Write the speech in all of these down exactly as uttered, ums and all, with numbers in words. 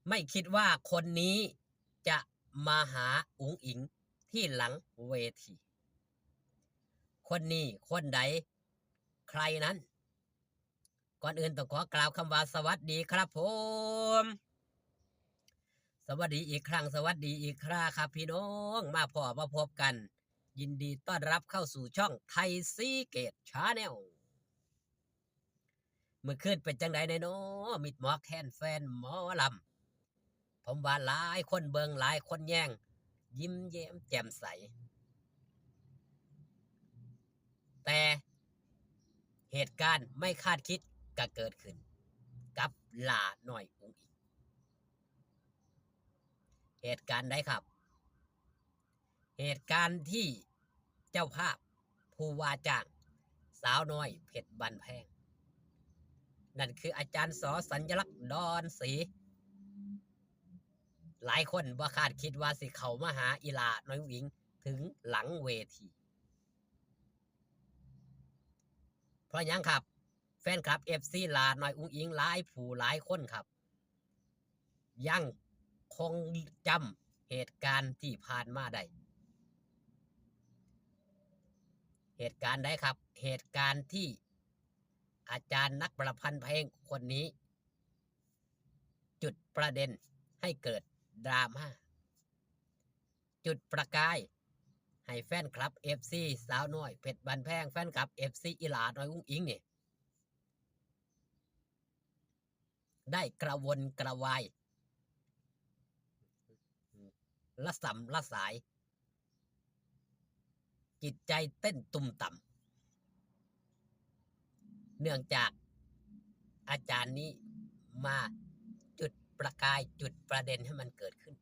ไม่คิดว่าคนนี้จะมาหาอุ๋งอิ๋งที่หลังเวที คนนี้คนใด ใครนั้น ก่อนอื่นต้องขอกล่าวคำว่าสวัสดีครับผม สวัสดีอีกครั้ง สวัสดีอีกคราครับพี่น้อง มาพ้อมาพบกัน ยินดีต้อนรับเข้าสู่ช่องไทยซีเกตชาแนล มื้อคืนเป็นจั่งใดแน่น้อ มิตรหมอแคนแฟนหมอลำ ผมว่าหลายคนเบิ่งหลายคนแยง ยิ้มแย้มแจ่มใส แต่เหตุการณ์ไม่คาดคิดก็เกิดขึ้น กับหล้าน้อยอุ๋งอิ๋ง เหตุการณ์ใดครับ เหตุการณ์ที่เจ้าภาพผู้ว่าจ้างสาวน้อยเพชรบ้านแพง นั่นคืออาจารย์สอสัญลักษณ์ดอนศรี หลายคนบ่คาดคิดว่าสิเข้ามาหาอีหล้าน้อยอุ๋งอิ๋งถึงหลังเวที เพราะหยังครับ แฟนคลับเอฟซีหล้าน้อยอุ๋งอิ๋งหลายผู้หลายคนครับ ยังคงจำเหตุการณ์ที่ผ่านมาได้ เหตุการณ์ใดครับ เหตุการณ์ที่อาจารย์นักประพันธ์เพลงคนนี้ จุดประเด็นให้เกิดดราม่า จุดประกายให้แฟนคลับเอฟซีสาวน้อยเพชรบ้านแพง แฟนคลับเอฟซีอีหล้าน้อยอุ๋งอิ๋งนี่ ได้กระวนกระวาย ระสำระสาย จิตใจเต้นตุ่มต่ำ เนื่องจากอาจารย์นี้มาจุดประกายจุดประเด็นให้มันเกิดขึ้น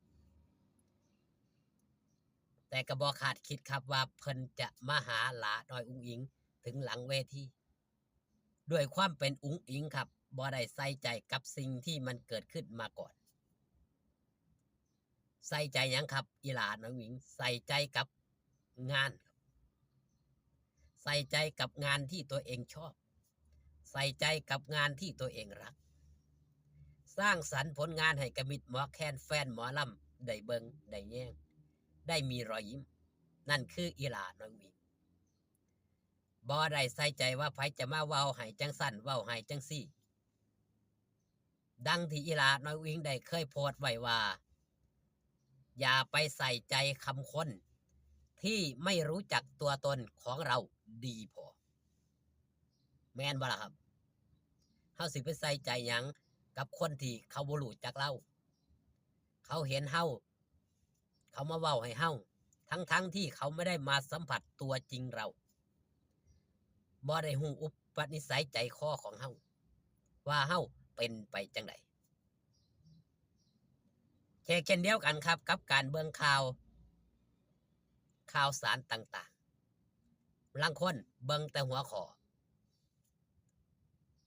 แต่ก็บ่คาดคิดครับว่าเพิ่นจะมาหาหล้าน้อยอุ๋งอิ๋งถึงหลังเวที ด้วยความเป็นอุ๋งอิ๋งครับ บ่ได้ใส่ใจกับสิ่งที่มันเกิดขึ้นมาก่อน ใส่ใจหยังครับ อีหล้าน้อยอุ๋งอิ๋ง ใส่ใจกับงานครับ ใส่ใจกับงานที่ตัวเองชอบ ใส่ใจกับงานที่ตัวเองรัก สร้างสรรค์ผลงานให้กับมิตรหมอแคนแฟนหมอลำได้เบิ่งได้แยง ได้มีรอยยิ้ม นั่นคืออีหล้าน้อยอุ๋งอิ๋ง บ่ได้ใส่ใจว่าไผจะมาเว้าให้จั่งซั้นเว้าให้จั่งซี้ ดังที่อีหล้าน้อยอุ๋งอิ๋งได้เคยโพสต์ไว้ว่า อย่าไปใส่ใจคำคนที่ไม่รู้จักตัวตนของเราดีพอ แม่นบ่ล่ะครับ เฮาสิไปใส่ใจหยังกับคนที่เขาบ่รู้จักเรา เขาเห็นเฮา เขามาเว้าให้เฮา ทั้งๆที่เขาไม่ได้มาสัมผัสตัวจริงเรา บ่ได้ฮู้อุปนิสัยใจคอของเฮา ว่าเฮาเป็นไปจั่งใด เช่นเดียวกันครับ กับการเบิ่งข่าว ข่าวสารต่างๆ ลางคนเบิ่งแต่หัวข้อ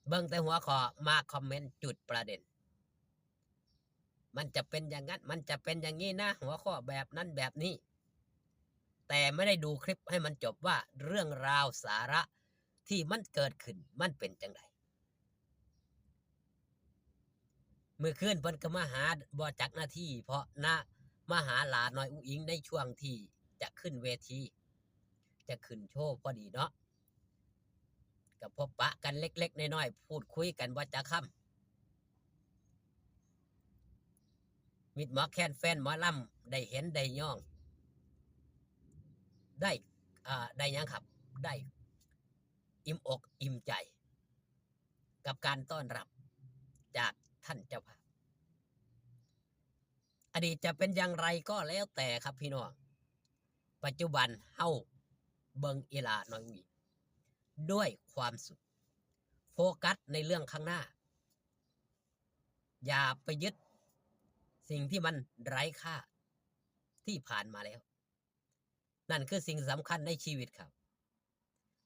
เบิ่งแต่หัวข้อ มาคอมเมนต์จุดประเด็น มันจะเป็นอย่างนั้น มันจะเป็นอย่างนี้นะ หัวข้อแบบนั้นแบบนี้ แต่ไม่ได้ดูคลิปให้มันจบว่าเรื่องราวสาระที่มันเกิดขึ้นมันเป็นจั่งใด มื้อคืนเพิ่นก็มาหาบ่จักนาที เพราะนะ มาหาหล้าน้อยอุ๋งอิ๋งในช่วงที่จะขึ้นเวที จะขึ้นโชว์พอดีเนาะ ก็พบปะกันเล็กๆน้อยๆ พูดคุยกันบ่จักคำ มิตรหมอแคนแฟนหมอลำได้เห็นได้ย่อง ได้ อ่า ได้หยังครับ ได้อิ่มอกอิ่มใจ กับการต้อนรับจากท่านเจ้าภาพ อดีตจะเป็นอย่างไรก็แล้วแต่ครับพี่น้อง ปัจจุบันเฮาเบิ่งอีหล้าน้อยอุ๋งอิ๋งด้วยความสุข โฟกัสในเรื่องข้างหน้า อย่าไปยึดสิ่งที่มันไร้ค่าที่ผ่านมาแล้ว นั่นคือสิ่งสำคัญในชีวิตครับ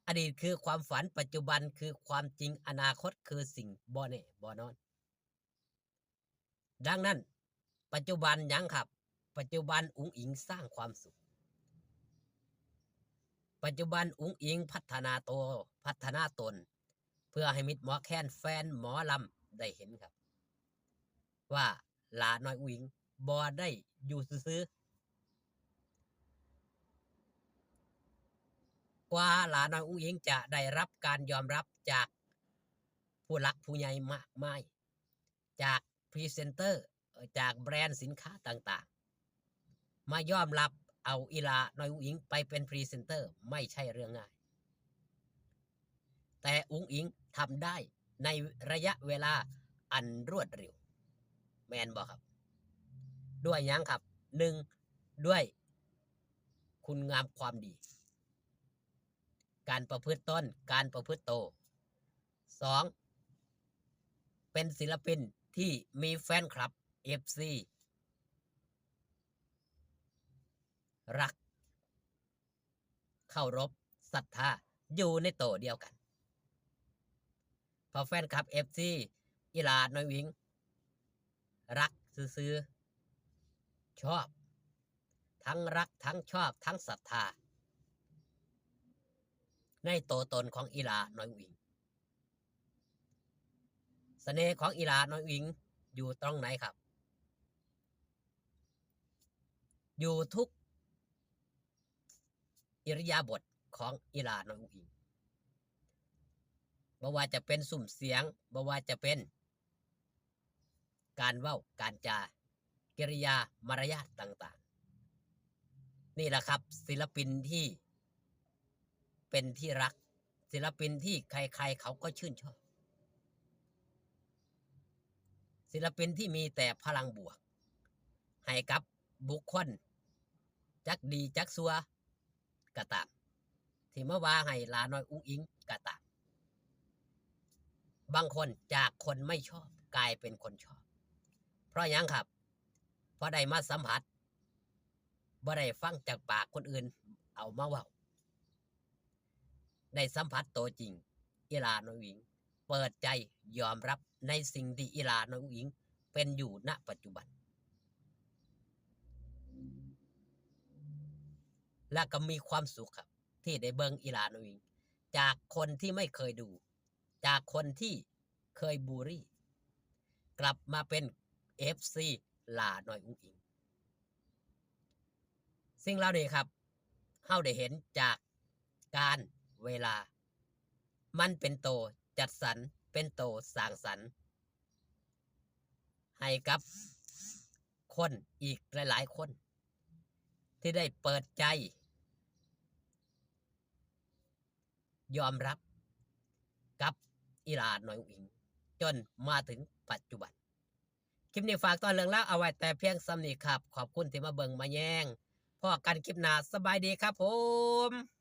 อดีตคือความฝัน ปัจจุบันคือความจริง อนาคตคือสิ่งบ่แน่บ่นอน ดังนั้น ปัจจุบันหยังครับ ปัจจุบันอุ๋งอิ๋งสร้างความสุข ปัจจุบันอุ๋งอิ๋งพัฒนาตัว พัฒนาตน เพื่อให้มิตรหมอแคนแฟนหมอลำได้เห็นครับ ว่า หลาน้อยอุ๋งอิ๋งบ่ได้อยู่ซื่อๆ กว่าหลาน้อยอุ๋งอิ๋งจะได้รับการยอมรับจากผู้หลักผู้ใหญ่มากมาย จากพรีเซนเตอร์ เอ่อ จากแบรนด์สินค้าต่างๆ มายอมรับเอาอีหลาน้อยอุ๋งอิ๋งไปเป็นพรีเซนเตอร์ ไม่ใช่เรื่องง่าย แต่อุ๋งอิ๋งทำได้ในระยะเวลาอันรวดเร็ว แม่นบ่ครับ ด้วยหยังครับ หนึ่ง ด้วยคุณงามความดี การประพฤติตน การประพฤติโต สอง เป็นศิลปินที่มีแฟนคลับ เอฟซี รัก เคารพ ศรัทธา อยู่ในโตเดียวกัน เพราะแฟนคลับ เอฟซี อีหลาน้อยอุ๋งอิ๋ง รักซื่อๆ ชอบ ทั้งรัก ทั้งชอบ ทั้งศรัทธา ในตัวตนของอีหลาน้อยอุ๋งอิ๋ง เสน่ห์ของอีหลาน้อยอุ๋งอิ๋งอยู่ตรงไหนครับ อยู่ทุกอิริยาบถของอีหลาน้อยอุ๋งอิ๋ง บ่ว่าจะเป็นซุ่มเสียง บ่ว่าจะเป็นการเว้า การจา กิริยามารยาทต่างๆ นี่แหละครับ ศิลปินที่เป็นที่รัก ศิลปินที่ใครๆ เขาก็ชื่นชอบ ศิลปินที่มีแต่พลังบวก ให้กับบุคคล จักดีจักซัวก็ตาม ที่มาว่าให้หลาน้อยอุ๋งอิ๋งก็ตาม บางคนจากคนไม่ชอบกลายเป็นคนชอบ เพราะหยังครับ เพราะได้มาสัมผัส บ่ได้ฟังจากปากคนอื่นเอามาเว้า ได้สัมผัสตัวจริง อีหลาน้อยอุ๋งอิ๋งเปิดใจยอมรับในสิ่งที่อีหลาน้อยอุ๋งอิ๋งเป็นอยู่ ณ ปัจจุบัน และก็มีความสุขครับ ที่ได้เบิ่งอีหลาน้อยอุ๋งอิ๋ง จากคนที่ไม่เคยดู จากคนที่เคยบูลลี่ กลับมาเป็น เอฟซี หลาน้อยอุ๋งอิ๋ง สิ่งเหล่านี้ครับ เฮาได้เห็นจากกาลเวลา มันเป็นโตจัดสรร เป็นโตสร้างสรรค์ ให้กับคนอีกหลายๆ คน ที่ได้เปิดใจ ยอมรับกับอีหลาน้อยอุ๋งอิ๋ง จนมาถึงปัจจุบัน คลิปนี้ฝากตอนเรื่องราวเอาไว้แต่เพียงส่ำนี้ครับ ขอบคุณที่มาเบิ่งมาแยง พ้อกันคลิปหน้า สบายดีครับผม